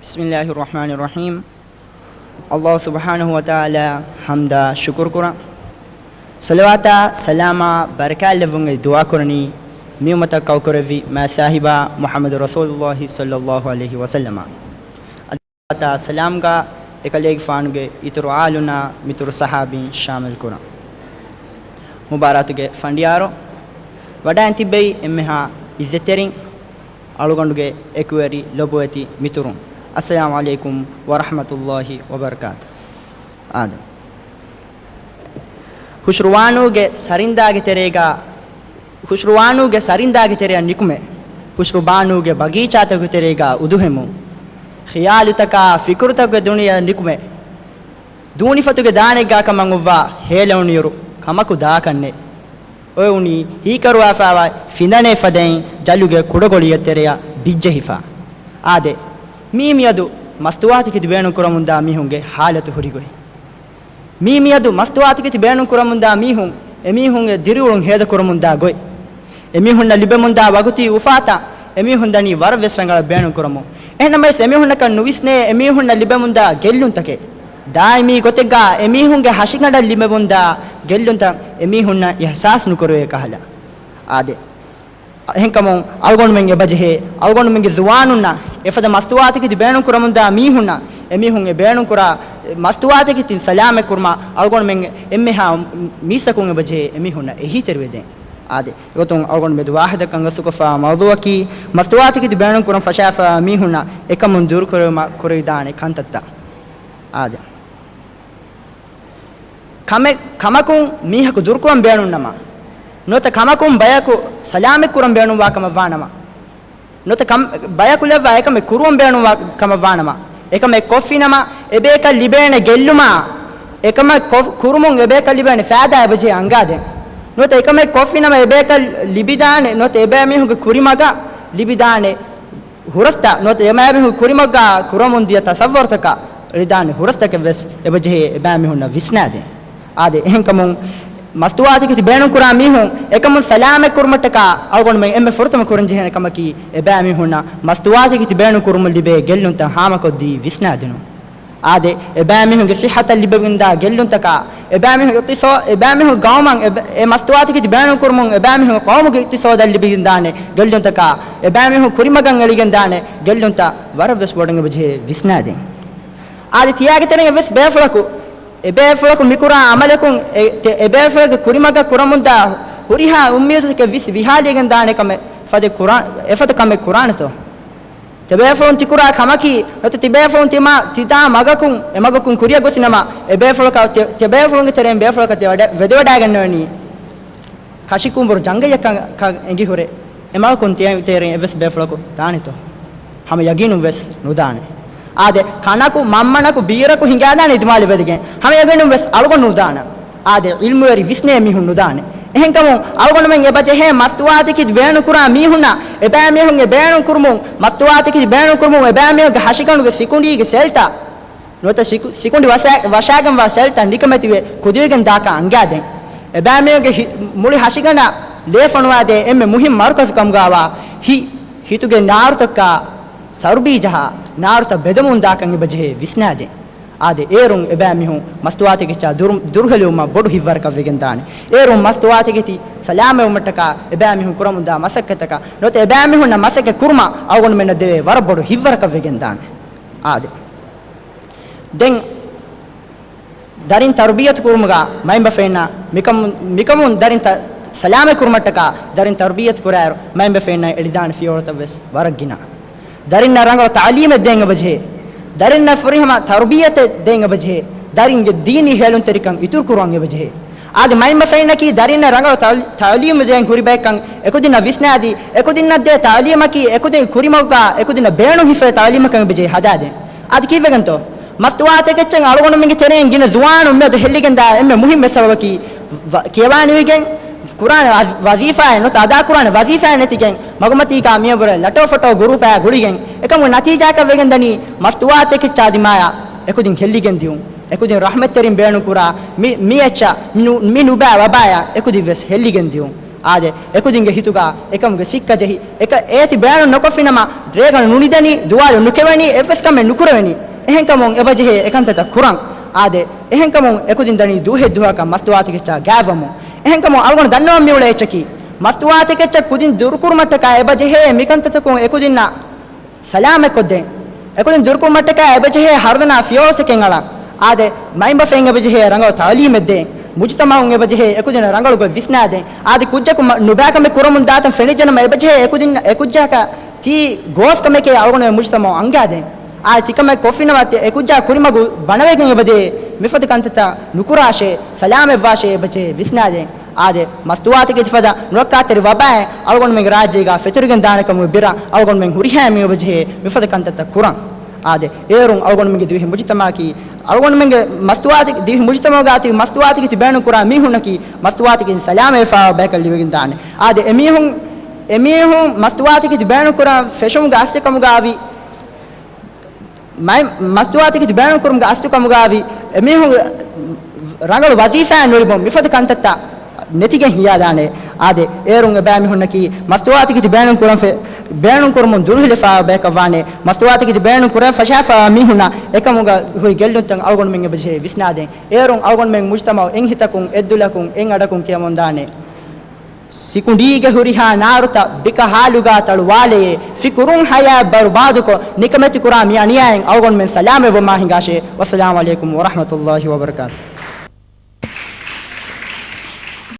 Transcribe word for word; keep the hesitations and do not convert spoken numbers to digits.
ބިސްމިއްލާހި ރަޙްމާނި ރަޙީމް. އައްލާހު ސުބްޙާނަހު ވަތަޢާލާ ޙަމްދާ ޝުކުރު ކުރަން. ޞަލަވާތާ ސަލާމާ ބަރަކާތް ލެއްވުން އެދި ދުޢާ ކުރަނީ މި އުއްމަތަށް ކައުކުރެއްވި މާތް ސާހިބާ މުޙައްމަދު ރަސޫލުއްލާހި ޞައްލައްލާހު ޢަލައިހި ވަސައްލަމަށް. ޞަލަވާތާ ސަލާމްގާ އެކަލޭގެފާނުގެ އިތުރު އާލުންނާ މިތުރު ޞަޙާބީން ޝާމިލް ކުރަން. މުބާރާތުގެ ފަނޑިޔާރު ވަޑައިން ތިއްބެވި އެންމެހާ އިއްޒަތްތެރިން، އަޅުގަނޑުގެ އެކުވެރި ލޮބުވެތި މިތުރުން، އައްސަލާމު ޢަލައިކުމް ވަރަޙްމަތުﷲި ވަބަރަކާތު. އާދެ. ހުޝްރުވާނޫގެ ސަރިންދާގެ ތެރޭގާ، ހުޝްރުވާނޫގެ ސަރިންދާގެ ތެރެއަށް ނިކުމެ، ހުޝްރުބާނޫގެ ބަގީޗާތަކުގެ ތެރޭގާ އުދުހެމު، ޚިޔާލުތަކާ ފިކުރުތަކުގެ ދުނިޔެއަށް ނިކުމެ، ދޫނިފަތުގެ ދާނެއްގާ ކަމަށް އޮއްވާ ހޭލެވުނިއިރު ކަމަކު ދާކަށްނެތް. އޮވެވުނީ ހީކަރުވާފައިވާ ފިނދަނޭ ފަދައިން ޖަލުގެ ކުޑަގޮޅިއެއް ތެރެއަށް ބިއްޖެހިފަ. އާދެ، މީ މިއަދު މަސްތުވާތަކެތި ބޭނުން ކުރަމުންދާ މީހުންގެ ޙާލަތު ހުރި ގޮތް. މީ މިއަދު މަސްތުވާތަކެތި ބޭނުން ކުރަމުންދާ މީހުން، އެމީހުންގެ ދިރިއުޅުން ހޭދަކުރަމުންދާ ގޮތް. އެމީހުންނަށް ލިބެމުންދާ ވަގުތީ އުފާތައް އެމީހުން ދަނީ ވަރަށް ވެސް ރަނގަޅަށް ބޭނުން ކުރަމުން. އެހެންނަމަވެސް، އެމީހުންނަކަށް ނުވިސްނޭ އެމީހުންނަށް ލިބެމުންދާ ގެއްލުންތަކެއް. ދާއިމީ ގޮތެއްގާ އެމީހުންގެ ހަށިގަނޑަށް ލިބެމުންދާ ގެއްލުންތައް އެމީހުންނަށް އިޙްސާސް ނުކުރެވޭ ކަހަލަ. އާދެ. އެހެންކަމުން އަޅުގަނޑުމެން އެބަޖެހޭ، އަޅުގަނޑުމެންގެ ޒުވާނުންނަށް އެފަދަ މަސްތުވާތަކެތި ބޭނުން ކުރަމުންދާ މީހުންނަށް، އެމީހުން އެ ބޭނުން ކުރާ މަސްތުވާތަކެތި ސަލާމަތް ކުރުމަށް އަޅުގަނޑުމެން އެންމެހާ މީސްތަކުން އެބަޖެހޭ އެމީހުންނަށް އެހީތެރިވެދޭން. އާދެ، އެގޮތުން އަޅުގަނޑު މެދު ވާހަކަދައްކަން ގަސްތުކޮށްފަ މައުޟޫއަކީ، މަސްތުވާތަކެތި ބޭނުން ކުރަން ފަށާފަ މީހުންނަށް އެކަމުން ދުރުކުރެވުމަށް ކުރެވިދާނެ ކަންތައްތައް. އާދެ. ކަމެއް، ކަމަކުން މީހަކު ދުރުކުރަން ބޭނުންނަމަ، ނުވަތަ ކަމަކުން ބަޔަކު ސަލާމަތް ކުރަން ބޭނުންވާ ކަމަށް ވާނަމަ، ނުވަތަ ކަމް، ބަޔަކު ލައްވާ އެކަމެއް ކުރުވަން ބޭނުންވާ ކަމަށް ވާނަމަ، އެކަމެއް ކޮށްފިނަމަ އެބޭކަށް ލިބޭނެ ގެއްލުމާ، އެކަމެއް ކޮށް، ކުރުމުން އެބޭކަށް ލިބޭނެ ފައިދާ އެބަޖެހޭ އަންގާދޭން. ނުވަތަ އެކަމެއް ކޮށްފިނަމަ އެބޭކަށް ލިބިދާނެ، ނުވަތަ އެބައިމީހުންގެ ކުރިމަގަށް ލިބިދާނެ ހުރަސްތައް، ނުވަތަ އެބައިމީހުން ކުރިމަގާ ކުރަމުން ދިޔަ ތަސައްވަރުތަކަށް ރިދާނެ ހުރަސްތަކެއް ވެސް އެބަޖެހޭ އެބައިމީހުންނަށް ވިސްނާދޭން. އާދެ، އެހެންކަމުން މަސްތުވާތަކެތި ބޭނުންކުރާ މީހުން އެކަމުން ސަލާމަތް ކުރުމަށްޓަކާ އަޅުގަނޑުމެން އެންމެ ފުރަތަމަ ކުރަން ޖެހޭނެ ކަމަކީ، އެބައިމީހުންނަށް މަސްތުވާތަކެތި ބޭނުން ކުރުމުން ލިބޭ ގެއްލުންތައް ހާމަކޮށްދީ ވިސްނާދިނުން. އާދެ، އެބައިމީހުންގެ ޞިއްޙަތަށް ލިބެގެންދާ ގެއްލުންތަކާ، އެބައިމީހުންގެ އިޤްތިޞާ، އެބައިމީހުންގެ ޤައުމަށް އެ، އެ މަސްތުވާތަކެތި ބޭނުންކުރުމުން އެބައިމީހުންގެ ޤައުމުގެ އިޤްތިޞާދަށް ލިބިގެންދާނެ ގެއްލުންތަކާ، އެބައިމީހުން ކުރިމަގަށް އެޅިގެންދާނެ ގެއްލުންތައް ވަރަށް ވެސް ބޮޑަށް އެބަޖެހޭ ވިސްނާދޭން. އާދެ، ތިޔާގެ ތެރެއިން އެއްވެސް ބޭފުޅަކު، އެބޭފުޅަކު މިކުރާ ޢަމަލަކުން އެ، ތެ، އެބޭފުޅެއްގެ ކުރިމަގަށް ކުރަމުންދާ ހުރިހާ އުއްމީދުތަކެއް ވިސް ވިހާލިގެންދާނެ ކަމެއް ފަދަ ކުރާ، އެފަދަ ކަމެއް ކުރާނެތޯ؟ ތިބޭފުޅުން ތިކުރާ ކަމަކީ، ނުވަތަ ތިބޭފުޅުން ތިމާ، ތިދާ މަގަކުން، އެ މަގަކުން ކުރިއަށް ގޮސް ނަމަ، އެބޭފުޅަކަށް ތި، ތިބޭފުޅުންގެ ތެރެއިން ބޭފުޅަކަށް ތި ވަޑަ، ވެދެވަޑައިގަންނަވަނީ ކަށިކުނބުރު ޖަނގަޔަކަށް އެނގިހުރެ، އެ މަގަކުން ތި، ތިޔަ ތެރެއިން އެއްވެސް ބޭފުޅަކު ދާނެތޯ؟ ހަމަ ޔަގީނުން ވެސް ނުދާނެ. އާދެ، ކަނަކު، މަންމަނަކު، ބީރަކު ހިނގާދާނެ އިދިމާލު ވެދިގެން، ހަމަ ޔަގީނުން ވެސް އަޅުގަނޑު ނުދާނެ. އާދެ، ޢިލްމުވެރި ވިސްނޭ މީހުން ނުދާނެ. އެހެންކަމުން އަޅުގަނޑުމެން އެބަޖެހޭ މަސްތުވާތަކެތި ބޭނުންކުރާ މީހުންނަށް، އެބައިމީހުންގެ ބޭނުންކުރުމުން، މަސްތުވާތަކެތި ބޭނުންކުރުމުން އެބައިމީހުންގެ ހަށިގަނޑުގެ ސިކުނޑީގެ ސެލްތައް، ނުވަތަ ސިކު، ސިކުނޑި ވަށާ، ވަށާގެންވާ ސެލްތައް ނިކަމެތިވެ ކުދިވެގެން ދާކަށް އަންގާދޭން. އެބައިމީހުންގެ ހި، މުޅި ހަށިގަނޑަށް ލޭ ފޮނުވާދޭ އެންމެ މުހިންމު މަރުކަޒު ކަމުގާވާ ހި، ހިތުގެ ނާރުތަކާ ސަރުބީ ޖަހާ، ނާރުތައް ބެދެމުން ދާކަށް އެބަޖެހޭ ވިސްނާދޭން. އާދެ، އޭރުން އެބައިމީހުން މަސްތުވާތަކެއްޗާ ދުރު، ދުރުހެލިވުމަށް ބޮޑު ހިތްވަރަކަށް ވެގެންދާނެ. އޭރުން މަސްތުވާތަކެތި ސަލާމަތްވުމަށްޓަކާ އެބައިމީހުން ކުރަމުންދާ މަސައްކަތަކަށް، ނުވަތަ އެބައިމީހުންނަށް މަސައްކަތް ކުރުމަށް އަޅުގަނޑުމެންނަށް ދެވޭ ވަރަށް ބޮޑު ހިތްވަރަކަށް ވެގެންދާނެ. އާދެ. ދެން ދަރިން ތަރުބިޔަތު ކުރުމުގަ މައިންބަފައިންނަށް މިކަމުން، މިކަމުން ދަރިން ތަ، ސަލާމަތް ކުރުމަށްޓަކާ ދަރިން ތަރުބިޔަތު ކުރާއިރު މައިންބަފައިންނަށް އެޅިދާނެ ފިޔަވަޅުތައް ވެސް ވަރަށް ގިނަ. ދަރިންނަށް ރަނގަޅު ތަޢުލީމެއް ދޭން އެބަޖެހޭ. ދަރިންނަށް ފުރިހަމަ ތަރުބިޔަތެއް ދޭން އެބަޖެހޭ. ދަރިންގެ ދީނީ ހޭލުންތެރިކަން އިތުރު ކުރުވަން އެބަޖެހޭ. އާދެ، މައިންބަފައިންނަކީ ދަރިންނަށް ރަނގަޅު ތަޢު، ތަޢުލީމު ދޭން ހުރި ބައެއްކަން އެކުދިންނަށް ވިސްނާދީ، އެކުދިންނަށް ދޭ ތަޢުލީމަކީ އެކުދިން ކުރިމަގުގަ އެކުދިންނަށް ބޭނުން ހިފޭ ތަޢުލީމަކަށް އެބަޖެހޭ ހަދާދޭން. އަދި ކީއްވެގެންތޯ؟ މަސްތުވާތަކެއްޗަށް އަޅުގަނޑުމެންގެ ތެރެއިން ގިނަ ޒުވާނުން މިއަދު ހެއްލިގެންދާ އެންމެ މުހިންމު ސަބަބަކީ، ވަ، ކިޔަވާ ނިމިގެން ކުރާނެ ވަޒީފާއެއް ނުވަތަ އަދާކުރާނެ ވަޒީފާއެއް ނެތިގެން، މަގުމަތީގާ މިޔަށްވުރެ ލަޓޯ ފޮޓޯ ގުރޫޕާ ގުޅިގެން، އެކަމުގެ ނަތީޖާއަކަށް ވެގެންދަނީ މަސްތުވާތަކެއްޗާ ދިމާޔަށް އެކުދިން ހެއްލިގެން ދިޔުން، އެކުދިން ރަޙްމަތްތެރިން ބޭނުންކުރާ މި، މި އެއްޗަށް މި ނު، މި ނުބައި ވަބާޔަށް އެކުދިން ވެސް ހެއްލިގެން ދިޔުން. އާދެ، އެކުދިންގެ ހިތުގަ އެކަމުގެ ސިއްކަ ޖެހި، އެކަ އޭތި ބޭނުން ނުކޮށްފިނަމަ، ދޭގަނޑު ނުނިދަނީ، ދުވާލު ނުކެވެނީ، އެއްވެސް ކަމެއް ނުކުރެވެނީ. އެހެންކަމުން އެބަޖެހޭ އެކަންތައްތައް ކުރަން. އާދެ، އެހެންކަމުން އެކުދިން ދަނީ ދުވަހެއްދުވަހަކަށް މަސްތުވާތަކެއްޗާ ގާތްވަމުން. އެހެންކަމުން އަޅުގަނޑު ދަންނަވަން މިއުޅޭ އެއްޗަކީ، މަސްތުވާތަކެއްޗަށް ކުދިން ދުރުކުރުމަށްޓަކާ އެބަޖެހޭ މިކަންތައްތަކުން އެކުދިންނަށް ސަލާމަތްކޮށްދޭން. އެކުދިން ދުރުކުރުމަށްޓަކާ އެބަޖެހޭ ހަރުދަނާ ފިޔަވަޅުތަކެއް އަޅަން. އާދެ، މައިންބަފައިން އެބަޖެހޭ ރަނގަޅު ތައުލީމެއް ދޭން. މުޖުތަމައުން އެބަޖެހޭ އެކުދިންނަށް ރަނގަޅު ގޮތް ވިސްނާދޭން. އާދެ، ކުއްޖަކު މަ-، ނުބައިކަމެއް ކުރަމުން ދާތަން ފެނިއްޖެނަމަ އެބަޖެހޭ އެކުދިން، އެކުއްޖާކަށް ތީ ގޯސްކަމެކޭ އަޅުގަނޑު މުޖުތަމައު އަންގާދޭން. އާދެ، ތިކަމެއް ކޮށްފިނަމަ ތި އެކުއްޖާ ކުރިމަގު ބަނަވެގެން އެބަދޭ މިފަދަ ކަންތައްތައް ނުކުރާށޭ، ސަލާމަތްވާށޭ އެބަޖެހޭ ވިސްނާދޭން. އާދެ، މަސްތުވާތަކެތި ފަދަ ނުރައްކާތެރި ވަބާއެއް އަޅުގަނޑުމެންގެ ރާއްޖޭގަ ފެތުރިގެން ދާނެ ކަމުގެ ބިރަށް އަޅުގަނޑުމެން ހުރިހާ މީހުން އެބަޖެހޭ މިފަދަ ކަންތައްތައް ކުރަން. އާދެ، އޭރުން އަޅުގަނޑުމެންގެ ދިވެހި މުޖުތަމައަކީ، އަޅުގަނޑުމެންގެ މަސްތުވާތި-، ދިވެހި މުޖުތަމައުގަ ތިބި މަސްތުވާތަކެތި ބޭނުން ކުރާ މީހުންނަކީ، މަސްތުވާތަކެތި ސަލާމަތްވެފައިވާ ބަޔަކަށް ލިބިގެން ދާނެ. އާދެ، އެމީހުން، އެމީހުން މަސްތުވާތަކެތި ބޭނުން ކުރާ ފެށުމުގެ އަސްލު ކަމުގައި މައި-، މަސްތުވާތަކެތި ބޭނުން ކުރުމުގެ އަސްލު ކަމުގައި އެމީހުން ރަނގަޅު ވަޒީފާއެއް ނުލިބުން މިފަދަ ކަންތައްތައް ނެތިގެން ހިޔާދާނެ. އާދެ، އޭރުން އެބައިމީހުންނަކީ މަސްތުވާތަކެތި ބޭނުން ކުރަން ފެ-، ބޭނުން ކުރުމުން ދުރުހެލިފައިވާ ބަޔަކަށް ވާނެ. މަސްތުވާތަކެތި ބޭނުން ކުރަން ފަށާފައިވާ މީހުންނަށް އެކަމުގަ ހުރި ގެއްލުންތައް އަޅުގަނޑުމެން އެބަޖެހޭ ވިސްނާދޭން. އޭރުން އަޅުގަނޑުމެން މުޖުތަމައު އެއްހިތަކުން، އެއްދުލަކުން، އެއްއަޑަކުން ކިޔަމުންދާނެ. ސިކުނޑީގެ ހުރިހާ ނާރުތައް ބިކަހާލުގަ ތަޅުވާލެޔޭ، ފިކުރުން ހަޔާތް ބަރުބާދުކޮށް، ނިކަމެތި ކުރާ މި އަނިޔާއިން އަޅުގަނޑުމެން ސަލާމަތްވުމާ ހިނގާށޭ. ވައްސަލާމު ޢަލައިކުމް ވަރަޙްމަތުﷲި ވަބަރަކާތު.